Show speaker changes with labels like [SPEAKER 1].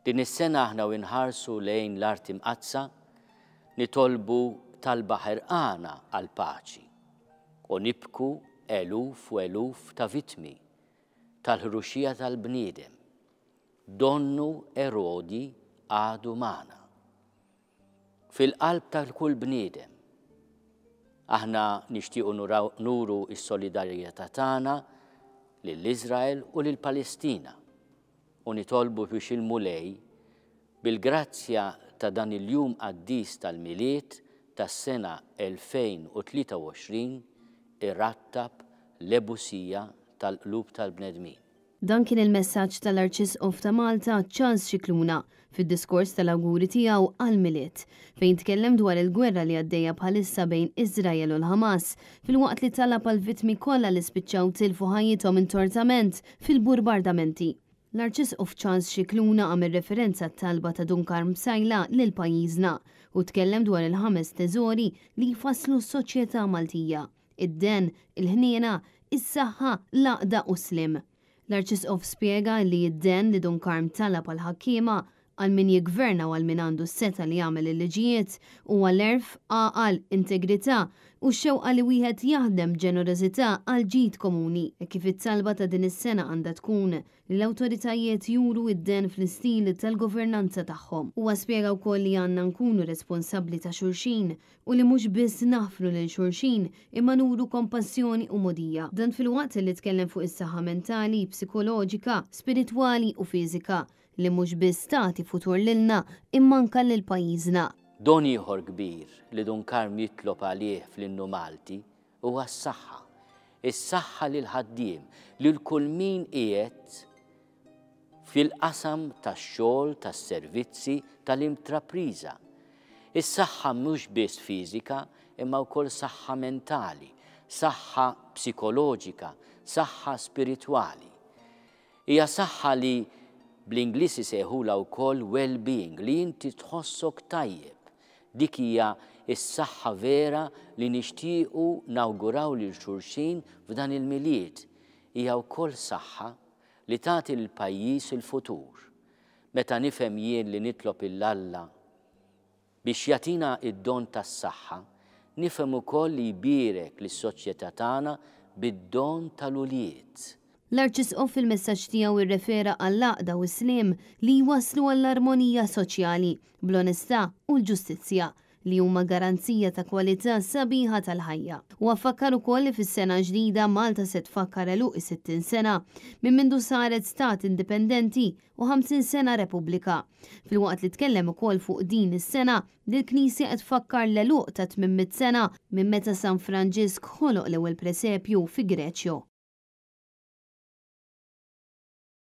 [SPEAKER 1] Din is-sena aħna u nħarsu lejn l-Art Imqaddsa nitolbu talba ħerqana għall-paċi u nibku eluf u eluf ta' vittmi tal-ħruxija tal-bniedem. Donnu Erodi għadu magħna. Fil-qalb ta' kull bniedem. Aħna nixtiequ nuru s-solidarjetà tagħna lil Iżrael u lil Palestina u nitolbu biex il-Mulej, bil-grazzja ta' dan il-jum qaddis tal-Milied tas-sena 2023, irattab l-ebusija tal-qlub tal-bnedmin.
[SPEAKER 2] Dan kien il-messaġġ tal-Arċisqof ta' Malta Charles Scicluna fid-diskors tal-awguri tiegħu għall-Milied, fejn tkellem dwar il-gwerra li għaddejja bħalissa bejn Iżrael u l-Ħamas, filwaqt li talab għall-vittmi kollha li spiċċaw tilfu ħajjithom intortament fil-burbardamenti. L-Arċisqof Charles Scicluna għamel referenza għat-talba ta' Dun Karm Psaila lil pajjiżna u tkellem dwar il-ħames teżori li jfasslu s-soċjetà Maltija, id-dehen, il-ħniena, is-saħħa, l-għaqda u s-sliem. L-Arċisqof spjega li d-dehen li Dun Karm talab għall-ħakkiema, għal min jiggverna u għal min għandu s-setgħa li jagħmel il-liġijiet, huwa l-għerf, għaqal, integrità u x-xewqa li wieħed jaħdem b'ġenerożità għall-ġid komuni, hekk kif it-talba ta' din is-sena għandha tkun li l-awtoritajiet juru d-dehen fl-istil tal-governanza tagħhom. Huwa spjega wkoll li għandna nkunu responsabbli ta' xulxin u li mhux biss naħfru lil xulxin imma nuru kompassjoni u mogħdija. Dan filwaqt li tkellem fuq is-saħħa mentali, psikoloġika, spiritwali u fiżika li mhux biss tagħti futur lilna imma anke lil pajjiżna.
[SPEAKER 1] Don ieħor kbir li Dun Karm jitlob għalih fl-Innu Malti huwa s-saħħa. Is-saħħa lill-ħaddiem, lil kull min qiegħed fil-qasam tax-xogħol, tas-servizzi, tal-intrapriża. Is-saħħa mhux biss fiżika imma wkoll saħħa mentali, saħħa psikoloġika, saħħa spiritwali. Hija saħħa li bl-Ingliż isejħulha wkoll well-being, li inti tħossok tajjeb. Dik hija s-saħħa vera li nixtiequ nawguraw lil xulxin f'dan il-Milied. Hija wkoll saħħa li tagħti lill-pajjiż il-futur. Meta nifhem jien li nitlob 'il Alla biex jagħtina d-don tas-saħħa, nifhem ukoll li jbierek lis-soċjetà tagħna bid-don tal-ulied.
[SPEAKER 2] L-Arċisqof fil-messaġġ tiegħu rrefera għall-għaqda u s-sliem li jwasslu għall-armonija soċjali, bl-onestà u l-ġustizzja, li huma garanzija ta' kwalità sabiħa tal-ħajja. Huwa fakkar ukoll li fis-sena l-ġdida Malta se tfakkar għeluq is-60 sena minn mindu saret stat indipendenti u 50 sena Repubblika. Filwaqt li tkellem ukoll fuq din is-sena li l-Knisja qed tfakkar l-għeluq ta' 800 sena minn meta San Franġisk ħoloq l-ewwel presepju fi Greċjo.